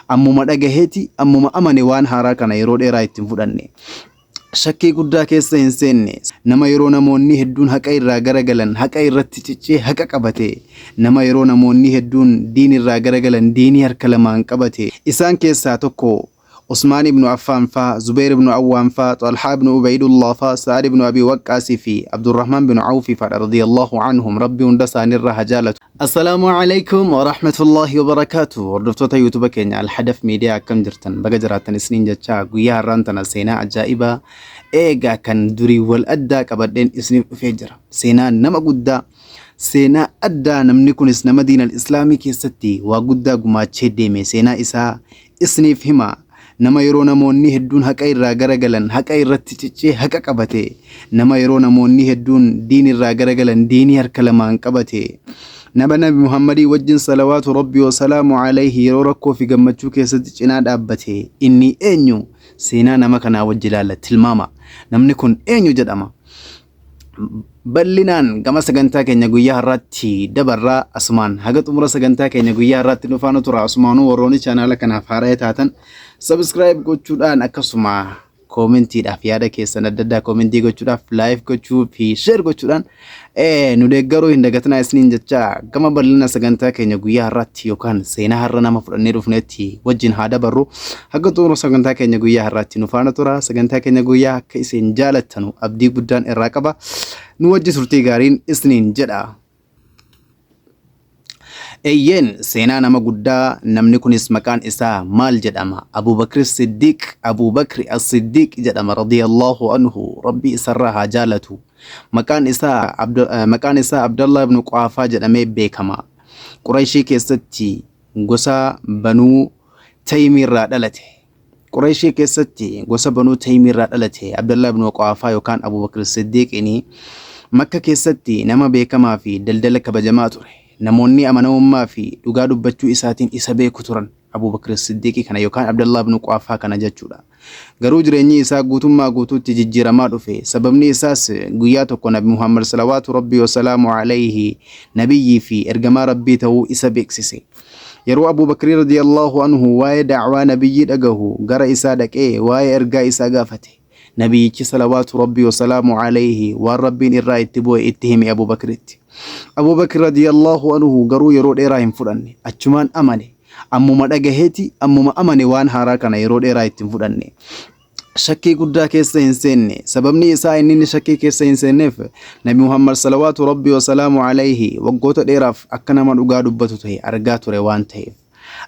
Ammuma dhagaheeti ammuma amane waan haaraa kana yeroo dheeraa itti hin fudhanne. Shakkii guddaa keessa hin seenne. Nama yeroo namoonni hedduun haqa irraa garagalan haqa irratti cichee haqa qabate. Nama yeroo namoonni hedduun diin irraa garagalan diinii harka lamaan qabate. Isaan keessaa tokko Usmaan ibnu Affaan faa, Zubayr ibnu Awwaam faa, Xalhaa ibnu Ubaydullaah faa, Sa'ad ibnu Abii Waqqaas fi Abdurrahmaan binu Awfi faadha radiyallahu anhum Rabbi hunda isaaniirraa haa jaalatu. Assalaamu Aleykum Warahmatullaahi Wabarakaatuh Hordoftoota YouTube keenya Alhadaf Media akkam jirtan baga jiraattan isiniin jechaa guyyaa har'aan tana seenaa ajaa'ibaa eegaa kan durii wal addaa qabadheen isiniif dhufee jira. Seenaa nama guddaa seenaa addaa namni kunis nama diinal islaamii keessatti waa guddaa gumaachee deeme seenaa isaa isiniif hima. Nama yeroo namoonni hedduun haqa irraa garagalan haqa irratti cichee haqa qabate. Nama yeroo namoonni hedduun diin irraa garagalan diinii harka lamaan qabate. Nama Nabi Muhammadii wajjin salawaatu Rabbi wa salaamu alayhi yeroo rakkoo fi gammachuu keessatti cinaa dhaabbate. Inni eenyu? Seenaa nama kanaa wajji ilaalla tilmaama. Namni kun eenyu jedhama? Bal'inaan gama sagantaa keenya guyyaa har'aatti dabarraa asumaan haga xumura sagantaa keenya guyyaa har'aatti nu faana tura asumaanuu warroonni chaanaala kanaaf haara'ee taatan subscribe gochuudhaan akkasuma koomentiidhaaf yaada keessan adda addaa koomentii gochuudhaaf laayif gochuu fi sheer gochuudhaan nu deeggaruu hin dagatinaa isiniin jecha gama bal'ina sagantaa keenya guyyaa har'aatti yookaan seenaa har'a nama fudhannee dhufnetti wajjin haa dabarru haga xumura sagantaa keenya guyyaa har'aatti nu faana tura sagantaa keenya guyyaa akka isin jaalattanu abdii guddaan irraa qaba nu wajji turtii gaariin isiniin jedha. Eeyyeen seenaa nama guddaa namni kunis maqaan isaa maal jedhama? Abubakri Siddiq Abubakri As-Siddiq jedhama radiyallahu anhu Rabbi isarraa haa jaalatu. Maqaan isaa maqaan isaa Abdallah ibn Quhaafaa jedhamee beekama. Qurayshii keessatti gosa Banuu Taymiirraa dhalate. Qurayshii keessatti gosa Banuu Taymiirraa dhalate Abdallah ibn Quhaafaa yookaan Abubakr Siddiqini Makka keessatti nama beekamaa fi daldala kabajamaa ture. Namoonni amanamummaa fi dhugaa dubbachuu isaatiin isa beeku turan. Abubakr Siddiqii kana yookaan Abdallah ibn Quhaafaa kana jechuudha. Garuu jireenyi isaa guutummaa guutuutti jijjiiramaa dhufe. Sababni isaas guyyaa tokko Nabi Muhammad salawaatu Rabbii wasalaamu alayhi nabiyyii fi ergamaa Rabbii ta'uu isa beeksise. Yeroo Abuu Bakrii radiyallahu anhu waa'ee da'waa nabiyyii dhagahu gara isaa dhaqee waa'ee ergaa isaa gaafate. Nabiyyichi salawaatu Rabbii wasalaamu alayhi waan Rabbiin irraa itti bu'e itti hime Abuu Bakritti. Abuu Bakri radiyallahu anhu garuu yeroo dheeraa hin fudhanne. Achumaan amane. Ammuma dhagaheeti ammuma amane waan haaraa kana yeroo dheeraa itti hin fudhanne. Shakkii guddaa keessa hin seenne. Sababni isaa inni inni shakkii keessa hin seenneef Nabi Muhammad salawaatu Rabbii wasalaamu alayhi waggoota dheeraaf akka nama dhugaa dubbatu ta'e argaa ture waan ta'eef.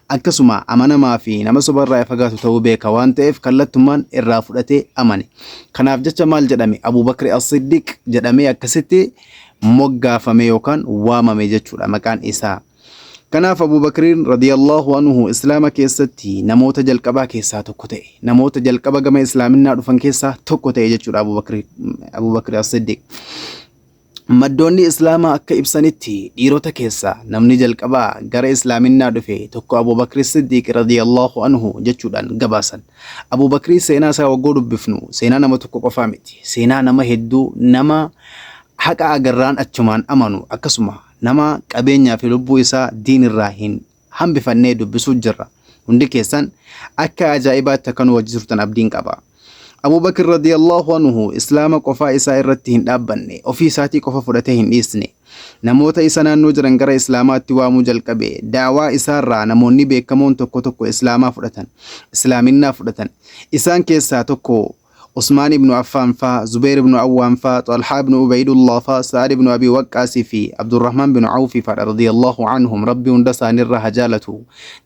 Akkasuma amanamaa fi nama sobarraa fagaatu ta'uu beeka waan ta'eef kallattumaan irraa fudhatee amane. Kanaaf jecha maal jedhame? Abuu Bakri As-Siddiq jedhamee akkasitti moggaafame yookaan waamame jechuudha maqaan isaa. Kanaaf Abuu Bakriin radiyallahu anhu Islaama keessatti namoota jalqabaa keessaa tokko ta'e. Namoota jalqaba gama Islaaminaa dhufan keessaa tokko ta'e jechuudha Abuu Bakri As-Siddiq. Maddoonni Islaamaa akka ibsanitti dhiirota keessaa namni jalqabaa gara Islaaminaa dhufe tokko Abuu Bakri Siddiq radiyallahu anhu jechuudhaan gabaasan. Abuu Bakrii seenaa isaa waggoo dubbifnu seenaa nama tokko qofaa miti. Seenaa nama hedduu nama haqa agarraan achumaan amanu akkasuma nama qabeenyaa fi lubbuu isaa diin irraa hin hambifannee dubbisuu jirra. Hundi keessan akka ajaa'ibaatti akka nu wajji turtan abdiin qaba. Abuu Bakr radiyallahu anhu Islaama qofaa isaa irratti hin dhaabbanne, ofii isaatii qofa fudhatee hin dhiisne. Namoota isa naannoo jiran gara Islaamaatti waamuu jalqabe. Da'waa isaarraa namoonni beekamoon tokko tokko Islaamaa fudhatan, Islaaminnaa fudhatan. Isaan keessaa tokko Usmaan ibnu Affaan faa, Zubayr ibnu Awwaam faa, Xalhaa ibnu Ubaydullaah faa, Sa'ad ibnu Abii Waqqaas fi Abdurrahmaan binu Awfi faadha radiyallahu anhum Rabbi hunda isaaniirraa haa jaalatu.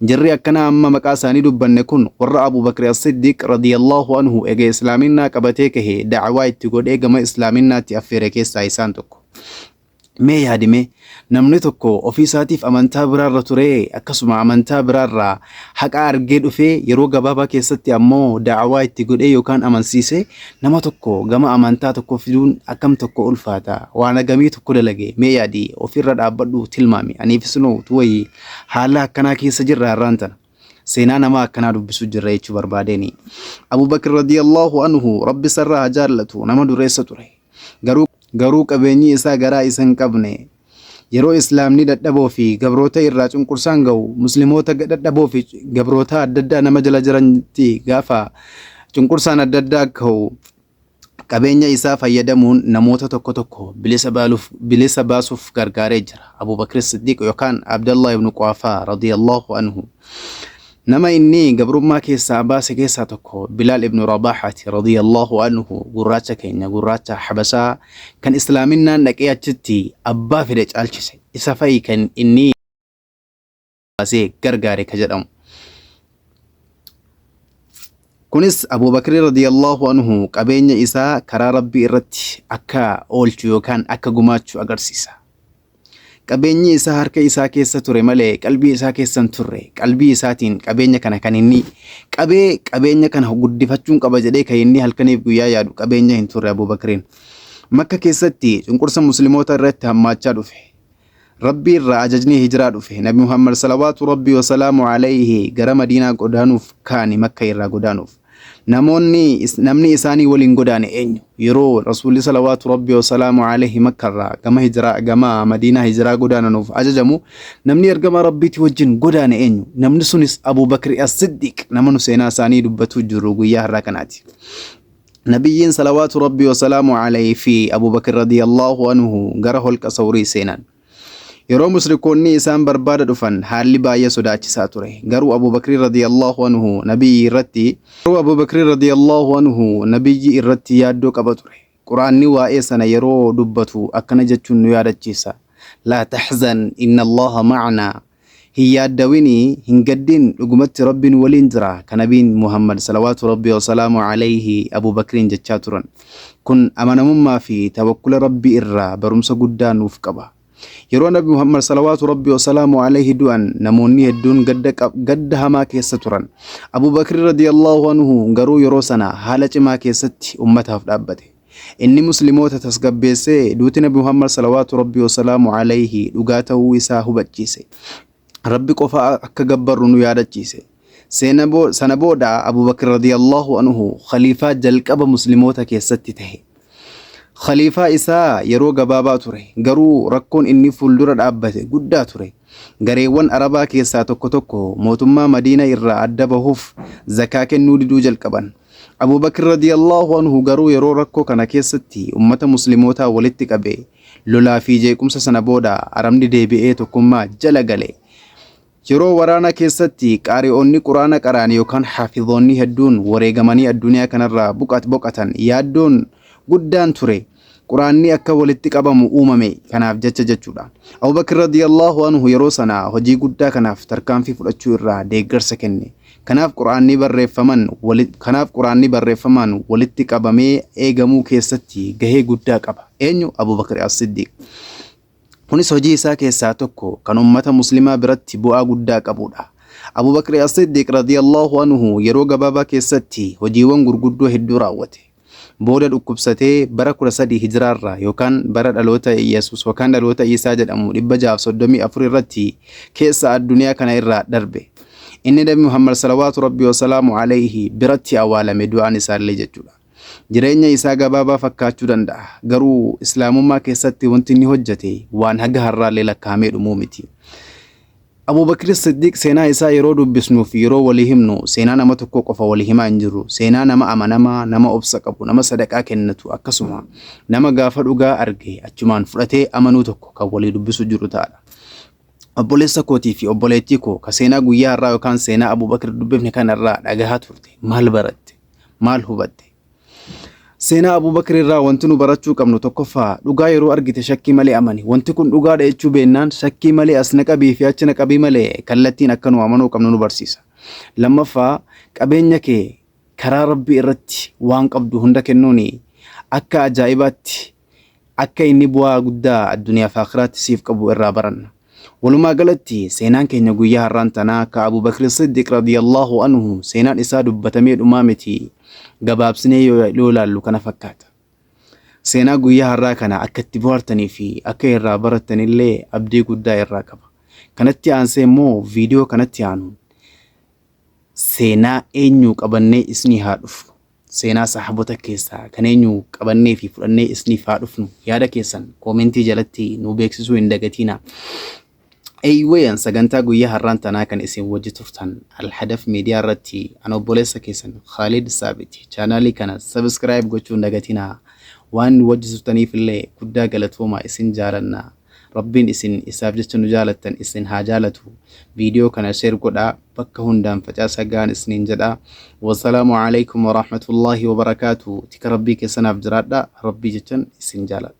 Jarri akkanaa amma maqaa isaanii dubbanne kun warra Abuu Bakri As-Siddiq radiyallahu anhu ega Islaaminaa qabatee kahe da'waa itti godhee gama Islaaminaatti affeere keessaa isaan tokko. Mee yaadi mee, namni tokko ofii isaatiif amantaa biraarra turee akkasuma amantaa biraarraa haqa argee dhufee yeroo gabaabaa keessatti ammoo da'awaa itti godhee yookaan amansiisee nama tokko gama amantaa tokko fiduun akkam tokko ulfaata waan hagamii tokko dalage mee yaadi ofirra dhaabbadhu tilmaami aniif isinoo utuu wayii haala akkanaa keessa jirra har'aan tana seenaa nama akkanaa dubbisuu jirra jechuu barbaadeeni. Abu Bakr radiyallahu anhu rabbi isarraa haa jaallatu nama dureessa ture. Garuu garuu qabeenyi isaa garaa isa hin qabne. Yeroo Islaamni dadhaboo fi gabroota irraa cunqursaan ga'u, Muslimoota dadhaboo fi gabroota adda addaa nama jala jiranitti gaafa cunqursaan adda addaa ka'u, qabeenya isaa fayyadamuun namoota tokko tokko bilisa baaluuf bilisa baasuuf gargaaree jira. Abu Bakr Siddiq yookaan Abdallah ibn Quhaafaa radiyallahu anhu. Nama inni gabrummaa keessaa baase keessaa tokko Bilaal ibn Rabaahaati radiyallahu anhu, gurraacha keenya gurraacha Habashaa kan Islaaminaan dhaqee achitti abbaa fedhe caalchise. Isa fa'i kan inni baasee gargaare ka jedhamu. Kunis Abu Bakri radiyallahu anhu qabeenya isaa karaa Rabbii irratti akka oolchu yookaan akka gumaachu agarsiisa. Qabeenyi isaa harka isaa keessa ture malee qalbii isaa keessa hin turre. Qalbii isaatiin qabeenya kana kan inni qabee qabeenya kana guddifachuun qaba jedhee kan inni halkaniif guyyaa yaadu qabeenya hin turre Abu Bakriin. Makka keessatti cunqursa Musliimoota irratti hammaachaa dhufe. Rabbii irraa ajajni hijiraa dhufe. Nabi Muhammad salawaatu Rabbii wasalaamu alayhi gara Madiinaa godaanuuf kaani Makka irraa godaanuuf. Namoonni namni isaanii waliin godaane eenyu? Yeroo Rasuulli salawaatu Rabbii wasalaamu alayhi Makka irraa gama hijiraa gama Madiinaa hijiraa godaananuuf ajajamu namni ergamaa Rabbiitii wajjin godaane eenyu? Namni sunis Abu Bakri As-Siddiq, nama nu seenaa isaanii dubbatuu jirru guyyaa har'aa kanaati. Nabiyyiin salawaatu Rabbii wasalaamu alayhi fi Abu Bakr radiyallahu anhu gara holqa Sawrii seenan. Yeroo mushrikoonni isaan barbaada dhufan haalli baay'ee sodaachisaa ture. Garuu Abu Bakr radiyallahu anhu nabiyyi irratti Garuu Abu Bakr radiyallahu anhu nabiyyi irratti yaaddoo qaba ture. Qur'aanni waa'ee sana yeroo dubbatu akkana jechuun nu yaadachiisa. Laa tahzan inna Allaha ma'anaa. Hin yaaddawini, hin gaddin, dhugumatti Rabbi nu waliin jira, ka Nabiin Muhammad salawaatu Rabbii wasalaamu alayhi Abuu Bakriin jechaa turan. Kun amanamummaa fi tawakkula Rabbii irraa barumsa guddaa nuuf qaba. Yeroo Nabi Muhammad salawaatu Rabbii wasalaamu alayhi du'an namoonni hedduun gadda gadda hamaa keessa turan. Abuu Bakri radiyallahu anhu garuu yeroo sana haala cimaa keessatti ummataaf dhaabbate. Inni Muslimoota tasgabbeessee duuti Nabi Muhammad salawaatu Rabbii wasalaamu alayhi dhugaa ta'uu isaa hubachiise. Rabbi qofa akka gabbarru nu yaadachiise. Sana booda Abu Bakr radiyallahu anhu khaliifaa jalqaba Muslimoota keessatti tahe. Khaliifaa isaa yeroo gabaabaa ture. Garuu rakkoon inni fuuldura dhaabbate guddaa ture. Gareewwan Arabaa keessaa tokko tokko mootummaa Madiina irraa adda bahuuf zakaa kennuu diduu jalqaban. Abu Bakr radiyallahu anhu garuu yeroo rakkoo kana keessatti ummata Muslimootaa walitti qabe. Lolaa fi jeequmsa sana booda Arabni deebi'ee tokkummaa jala gale. Yeroo waraana keessatti qaari'oonni Qur'aana qara'an yookaan haafizoonni hedduun wareegamanii addunyaa kanarraa boqatan yaaddoon guddaan ture. Qur'aanni akka walitti qabamu uumame kanaaf jecha jechuudha. Abu Bakr radiyallahu anhu yeroo sana hojii guddaa kanaaf tarkaanfii fudhachuu irraa deeggarsa kenne. Kanaaf Qur'aanni barreeffaman kanaaf Qur'aanni barreeffamaan walitti qabamee eegamuu keessatti gahee guddaa qaba. Eenyu? Abu Bakr As-Siddiq. Kunis hojii isaa keessaa tokko kan ummata Muslimaa biratti bu'aa guddaa qabuudha. Abu Bakr As-Siddiq radiyallahu anhu yeroo gabaabaa keessatti hojiiwwan gurguddoo hedduu raawwate. Booda dhukkubsatee bara 13 Hijraarraa yookaan bara dhaloota Iyyasuus yookaan dhaloota Iisaa jedhamu 634 irratti keessa addunyaa kana irraa darbe. Inni Nabi Muhammad salawaatu Rabbii wasalaamu alayhi biratti awwaalame du'aan isaallee jechuudha. Jireenya isaa gabaabaa fakkaachuu danda'a. Garuu Islaamummaa keessatti wanti inni hojjete waan haga har'aallee lakkaa'amee dhumuu miti. Abu Bakr Siddiq seenaa isaa yeroo dubbisnuu fi yeroo walii himnu seenaa nama tokkoo qofa walii himaa hin jirru. Seenaa nama amanamaa, nama obsa qabu, nama sadaqaa kennatu akkasuma nama gaafa dhugaa arge achumaan fudhatee amanuu tokko kan walii dubbisu jiru ta'adha. Obboleessa kootii fi obboleettii koo ka seenaa guyyaa har'aa yookaan seenaa Abu Bakr dubbifne kanarraa dhagahaa turte maal baratte? Maal hubatte? Seenaa Abu Bakr irraa wanti nu barachuu qabnu tokkoffaa, dhugaa yeroo argite shakkii malee amani. Wanti kun dhugaadha jechuu beennaan shakkii malee as na qabii fi achi na qabii malee kallattiin akka nu amanuu qabnu nu barsiisa. Lammaffaa, qabeenya kee karaa Rabbii irratti waan qabdu hunda kennuuni akka ajaa'ibaatti akka inni bu'aa guddaa addunyaa fi aakhiraatti siif qabu irraa baranna. Walumaa galatti seenaan keenya guyyaa har'aan tanaa ka Abu Bakr Siddiq radiyallahu anhu seenaan isaa dubbatamee dhumaa miti, gabaabsinee yoo ilaallu kana fakkaata. Seenaa guyyaa har'aa kana akka itti bohaartanii fi akka irraa barattanillee abdii guddaa irraa qaba. Kanatti aansee immoo viidiyoo kanatti aanuun seenaa eenyuu qabannee isnii haa dhufnu? Seenaa sahaabota keessaa kan eenyu qabannee fi fudhannee isiniif haa dhufnu? Yaada keessan koomentii jalatti nu beeksisuu hin dagatiina. Eeyween sagantaa guyyaa har'aan tanaa kan isin wajji turtan Alhadaf Miidiyaa irratti an obboleessa keessan Khalid Saabiti. Chaanaalii kana subscribe gochuu hin dagatinaa. Waan nu wajji turtaniif illee guddaa galatoomaa isin jaalanna. Rabbiin isin isaaf jecha nu jaalattan isin haa jaalatu. Viidiyoo kana share godhaa bakka hundaan facaasaa ga'aan isiniin jedha. Wassalaamu alaikum warahmatullaahi wabarakaatu. Tika Rabbii keessanaaf jiraadha. Rabbii jechan isin jaaladha.